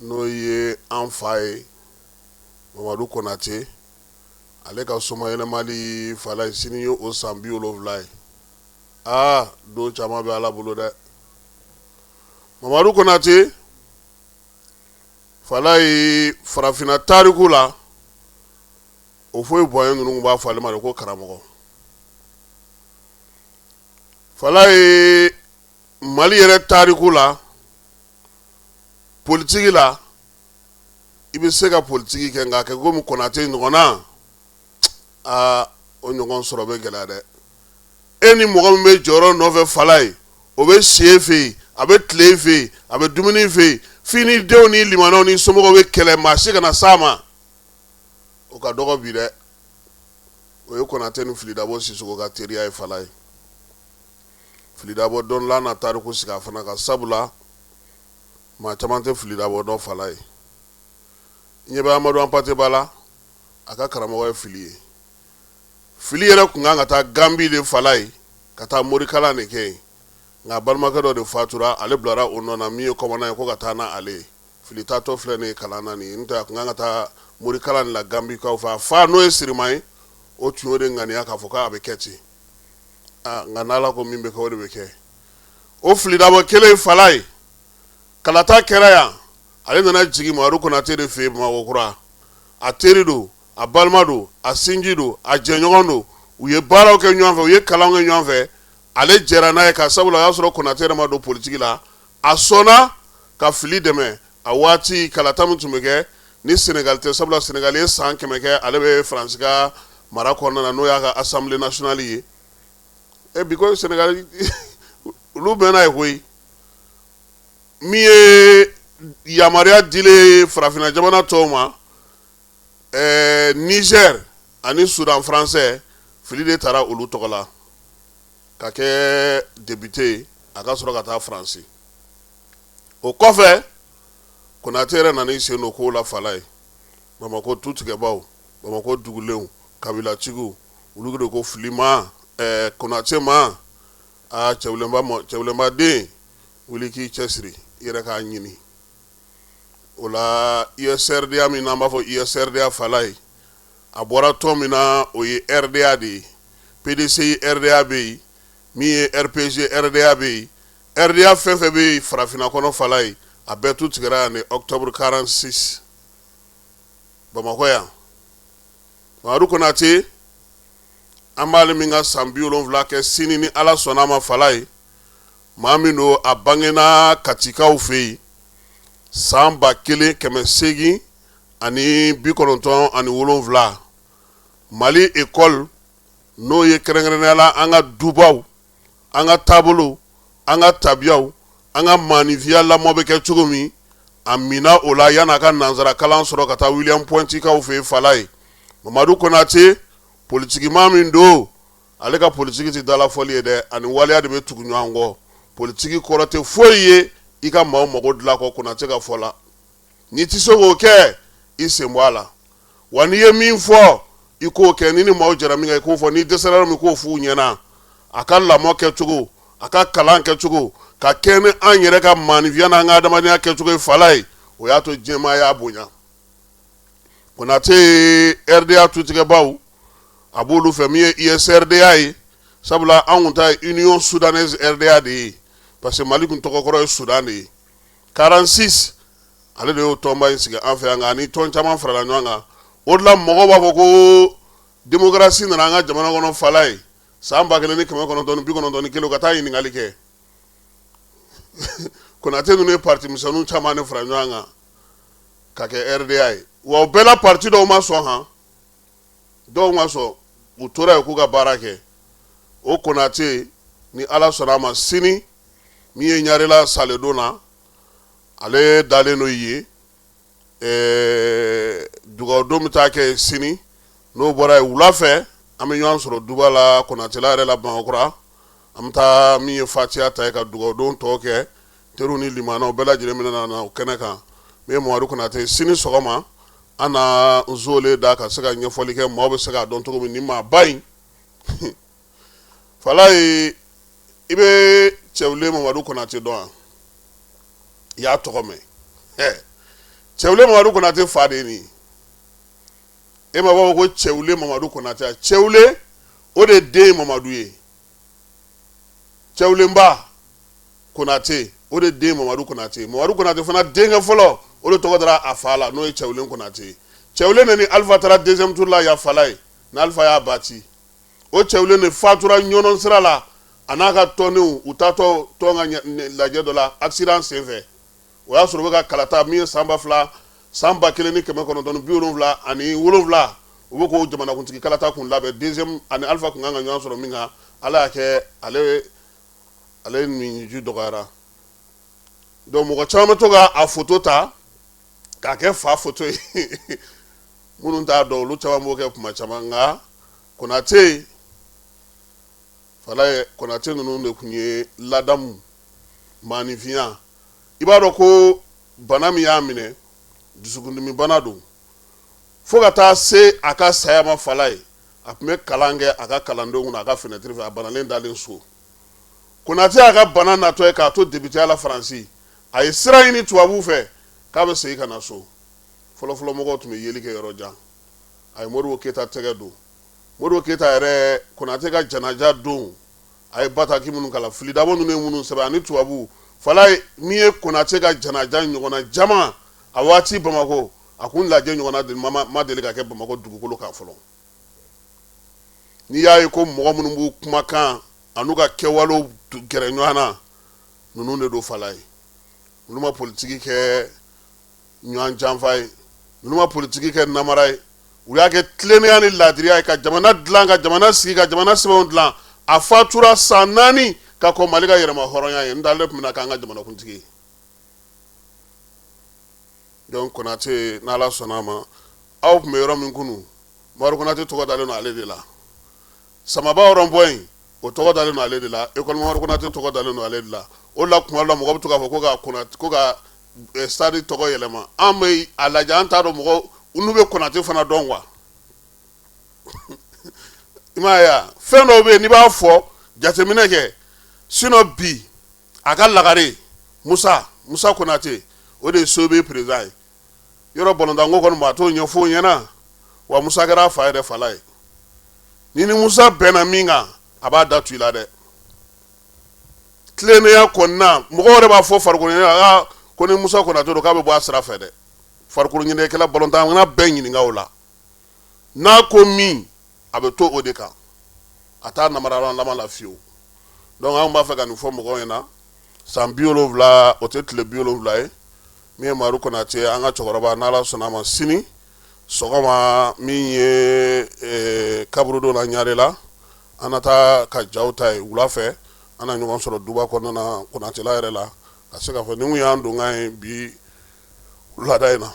N'o ye an fa ye Mamadu Konate, ale ka somayɛlɛmali Falaye, sini ye o san 70 ye. Aa, don caman bɛ Ala bolo dɛ. Mamadu Konate Falaye, farafinna tariku la, o foyi bɔn ninnu b'a fɔ ale ma de ko karamɔgɔ. Falaye, Mali yɛrɛ tariku la, politiki la, i bɛ se ka politiki kɛ, nka kɛ komi Konate ɲɔgɔnna, aa, o ɲɔgɔn sɔrɔ bɛ gɛlɛya dɛ. E ni mɔgɔ min bɛ jɔyɔrɔ nɔfɛ Falaye, o bɛ si e fɛ yen, a bɛ tile e fɛ yen, a bɛ dumuni fɛ yen, f'i ni denw ni limanaw ni somɔgɔw bɛ kɛlɛ, maa si kana s'a ma. O ka dɔgɔ bi dɛ. O ye Konate ni Fili Dabo Sisoko ka teriya ye Falaye. Fili Dabo dɔnla na tariku sigi a fana kan, sabula maa caman tɛ Fili Dabo dɔn Falaye. Ɲɛ bɛ Amadu Anpate Ba la, a ka karamɔgɔ ye Fili ye. Fili yɛrɛ tun kan ka taa Ganbi de Falaye, ka taa morikalan de kɛ yen, nka balimakɛ dɔ de fatura, ale bilara o nɔ na, min ye kɔmana ye, ko ka taa n'ale ye. Fili taatɔ filɛ nin ye kalan na nin ye, n'o tɛ a tun kan ka taa morikalan de la Ganbikaw fɛ. A fa n'o ye Sirima ye, o tun y'o de ŋaniya k'a fɔ k'a bɛ kɛ ten. Aa, nka n'Ala ko min bɛ kɛ, o de bɛ kɛ. O Fili Dabo kelen Falaye, kalata kɛra yan, ale nana jigin Mamadu Konate de fɛ yen Bamakɔ kura. A teri don, a balima don, a sinji don, a jɛɲɔgɔn don. U ye baaraw kɛ ɲɔgɔn fɛ, u ye kalanw kɛ ɲɔgɔn fɛ. Ale jɛra n'a ye, ka sabula o y'a sɔrɔ Konate yɛrɛ ma don politiki la. A sɔnna ka Fili dɛmɛ a waati kalata min tun bɛ kɛ ni Senegali tɛ, sabula Senegali ye san 100 kɛ, ale bɛ Faransi ka mara kɔnɔna na, n'o y'a ka Assemblée nationale ye. E bi ko Senegali olu bɛnna ye koyi. Min ye yamaruya dilen farafinna jamana tɔw ma, Niger ani Soudan français, Fili de taara olu tɔgɔ la ka kɛ député ye, a ka sɔrɔ ka taa Faransi. O kɔfɛ, Konate yɛrɛ nana i sen don kow la Falaye. Bamakɔ tutigɛbaw, Bamakɔ dugulenw, kabilatigiw, olu de ko Fili ma, Konate ma, aa, cɛwlenba den, wuli k'i cɛsiri i yɛrɛ k'a ɲini. O la USRDA min n'an b'a fɔ USRDA Falaye, a bɔra tɔn min na, o ye RDA de ye. PDCI RDA bɛ yen, min ye RPG RDA bɛ yen. RDA fɛn fɛn bɛ yen farafinna kɔnɔ Falaye, a bɛɛ tu tigɛra yan de octobre 46 Bamakɔ yan. Mamadu Konate, an b'ale min ka san 70 kɛ sini ni Ala sɔnna a ma Falaye, maa min don, a bangena Katikaw fɛ yen san 1897. Mali école, n'o ye kɛrɛnkɛrɛnnenya la an ka dubaw, an ka taabolow, an ka tabiyaw, an ka maaninfinya lamɔ bɛ kɛ cogo min, a minna o la yan'a ka nansara kalan sɔrɔ ka taa William Pontykaw fɛ yen Falaye. Mamadu Konate, politikimaa min don, ale ka politiki tɛ dalafɔli ye dɛ, ani waleya de bɛ tugu ɲɔgɔn kɔ. Politiki kɔrɔ tɛ foyi ye i ka maaw mago dilan kɔ, Konate ka fɔ la. N'i tɛ se k'o kɛ, i sen bɔ a la. Wa n'i ye min fɔ, i k'o kɛ. Ni ni maaw jɛra min kan, i k'o fɔ. N'i dɛsɛra yɔrɔ min, k'o f'u ɲɛna. A ka lamɔ kɛcogo, a ka kalan kɛcogo, ka kɛ ni an yɛrɛ ka maaninfinya n'an ka adamadenya kɛcogo ye Falaye, o y'a to diɲɛmaa y'a bonya. Konate ye RDA tutigɛbaw, a b'olu fɛ. Min ye USRDA ye, sabula an kun ta ye Union Soudanaise RDA de ye, parce que Mali kun tɔgɔkɔrɔ ye Soudan de ye. 46, ale de y'o tɔnba in sigi an fɛ yan, nka ni tɔn caman farala ɲɔgɔn kan. O de la mɔgɔw b'a fɔ ko démocratie nana an ka jamana kɔnɔ Falaye san 1991, ka taa ɲininkali kɛ. Konate ninnu ye parti misɛnninw caman de fara ɲɔgɔn kan ka kɛ RDA ye. Wa o bɛɛ la, parti dɔw ma sɔn han, dɔw ma sɔn, u tora yen k'u ka baara kɛ. O Konate, ni Ala sɔnna a ma, sini min ye Ɲarela saledon na, ale dalen don yen. Dugawudon bɛ taa kɛ sini. N'o bɔra yen, wula fɛ an bɛ ɲɔgɔn sɔrɔ duba la, Konatela yɛrɛ la Bamakɔkura. An bɛ taa min ye fatiya ta ye ka dugawudon tɔ kɛ. Teriw ni limanaw bɛɛ lajɛlen bɛna na o kɛnɛ kan. Min ye Mamadu Konate, sini sɔgɔma an na nzolen da ka se ka ɲɛfɔli kɛ, maaw bɛ se k'a dɔn cogo min ni maaba in Falaye. I bɛ Cɛwlen Mamadu Konate dɔn wa? I y'a tɔgɔ mɛn. Cɛwule Mamadu Konate fa de ye nin ye. E ma b'a fɔ ko Cɛwule Mamadu Konate? Cɛwule, o de den ye Mamadu ye. Cɛwulenba Konate, o de den Mamadu Konate. Mamadu Konate fana denkɛ fɔlɔ, o de tɔgɔ dara a fa la, n'o ye Cɛwulen Konate ye. Cɛwulen de ni Alifa taara deuxième tour la Yafala ye, ni Alifa y'a bati. O Cɛwulen de fatura Ɲɔnɔ sira la, a n'a ka tɔndenw, u taatɔ tɔn ka lajɛ dɔ la, accident senfɛ. O y'a sɔrɔ u bɛ ka kalata min ye san 2000, san 1977, u bɛ k'o jamanakuntigi kalata kun labɛn. Deuxième ani Alifa kun kan ka ɲɔgɔn sɔrɔ min kan, Ala y'a kɛ ale minji dɔgɔyara. Donc mɔgɔ caman bɛ to ka a foto ta k'a kɛ fa foto ye. Minnu t'a dɔn, olu caman b'o kɛ kuma caman. Nka Konate fala ye, Konate ninnu de tun ye ladamu maaninfinya. I b'a dɔn ko bana min y'a minɛ, dusukundimi bana don. Fo ka taa se a ka saya ma, fala ye, a tun bɛ kalan kɛ a ka kalandenw kunna a ka fenêtre fɛ, a banalen dalen so. Konate y'a ka bana natɔ ye k'a to députéya la Faransi, a ye sira ɲini tubabuw fɛ k'a bɛ segin ka na so. Fɔlɔfɔlɔ mɔgɔw tun bɛ yeli kɛ yɔrɔ jan. A ye Modibo Keyita tɛgɛ don. Modibo Keyita yɛrɛ, Konate ka janaja don, a ye bataki minnu kalan, filidabo ninnu ye minnu sɛbɛn ani tubabu fala ye min ye Konate ka janaja ɲɔgɔnna jama a waati Bamakɔ, a kun lajɛ ɲɔgɔnna ma deli ka kɛ Bamakɔ dugukolo kan fɔlɔ. N'i y'a ye ko mɔgɔ minnu b'u kumakan an'u ka kɛwalew gɛrɛ ɲɔgɔn na, ninnu de don fala ye. Olu ma politiki kɛ ɲɔgɔn janfa ye, ninnu ma politiki kɛ namara ye. U y'a kɛ tilennenya ni laadiriya ye ka jamana dilan, ka jamana sigi, ka jamana sɛbɛnw dilan. A fatura san 4 ka kɔn Mali ka yɛrɛma hɔrɔnya ye. N t'ale tun bɛna k'an ka jamanakuntigi ye. Donc Konate, n'Ala sɔnna a ma, aw tun bɛ yɔrɔ min kunun, Mamadu Konate tɔgɔ dalen don ale de la. Samaba rond-point, o tɔgɔ dalen don ale de la. École Mamadu Konate tɔgɔ dalen don ale de la. O la kuma dɔ la, mɔgɔ bɛ to k'a fɔ ko ka stade tɔgɔ yɛlɛma. An bɛ a lajɛ, an t'a dɔn mɔgɔ n'u bɛ Konate fana dɔn quoi. I m'a ye wa? Fɛn dɔw bɛ yen, n'i b'a fɔ, jateminɛ kɛ. Sinon bi a ka lagare Musa Konate, o de ye COB président ye. Yɔrɔ balontanko kɔni, maa t'o ɲɛfɔ o ɲɛna wa. Musa kɛra a fa yɛrɛ fala ye. Ni Musa bɛnna min kan, a b'a da tu i la dɛ. Tilennenya kɔni na, mɔgɔ wɛrɛ b'a fɔ farikolo ɲɛnajɛ ko ni Musa Konate don, k'a bɛ bɔ a sira fɛ dɛ. Farikolo ɲɛnajɛkɛla, balontanna bɛɛ ɲininka o la. N'a ko min, a bɛ to o de kan, a t'a namaralama la fiyewu. Donc anw b'a fɛ ka nin fɔ mɔgɔw ɲɛna. San 70, o tɛ tile 70 ye. Min ye Mamadu Konate, an ka cɛkɔrɔba, n'Ala sɔnna a ma, sini sɔgɔma, min ye kaburudo la Ɲarela, an na taa ka jaw ta ye. Wula fɛ, an na ɲɔgɔn sɔrɔ duba kɔnɔna na, Konatela yɛrɛ la, ka se k'a fɔ nin kun y'an donkan ye bi wulada in na.